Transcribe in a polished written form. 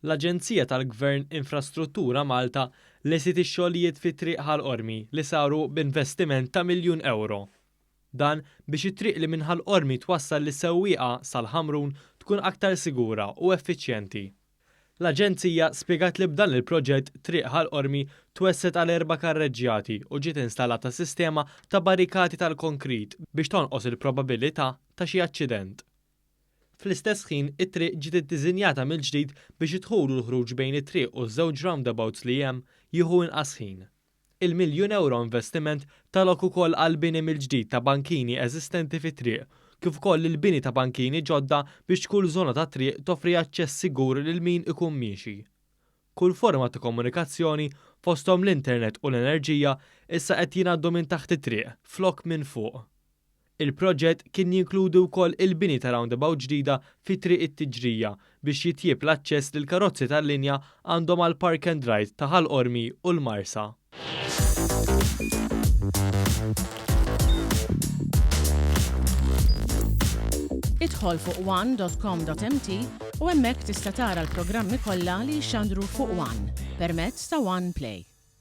L-Aġenzija tal-Gvern Infrastruttura Malta lestiet ix-xogħlijiet fi Triq Ħal Qormi li saru b'investiment ta' miljun ewro. Dan biex it-triq li minn Ħal Qormi twassal lis-sewwieqa sal-Ħamrun tkun aktar sigura u effiċjenti. L-Aġenzija spjegat li b'dan il-proġett Triq Ħal Qormi twessgħet għal erba' karreġġjati u ġiet installata sistema ta' barrikati tal-konkrit biex tonqos il-probabilità ta' xi aċċident. Fl-istess ħin, it-triq ġiet iddiżinjata mill-ġdid biex id-dħul u l-ħruġ bejn it-triq u ż-żewġ roundabouts li hemm jieħu inqas ħin. Il-miljun ewro investiment ta lok ukoll għall-bini mill-ġdid ta' bankini eżistenti fit-triq, kif ukoll il-bini ta' bankini ġodda biex kull żona tat-triq toffri aċċess sigur lil min ikun miexi. Kull forma ta' komunikazzjoni, fosthom l-internet u l-enerġija, issa qed jingħaddu minn taħt it-triq, flok minn fuq. Il-proġett kien jinkludi wkoll il-bini ta' roundabout ġdida fi Triq it-Tiġrija biex jitjieb l-aċċess li l-karozzi tal-linja għandhom għall-Park and Ride ta' Ħal Qormi u l-Marsa. Idħol fuq one.com.mt u hemmhekk tista' tara l-programmi kollha li jixxandru fuq One permezz ta' One Play.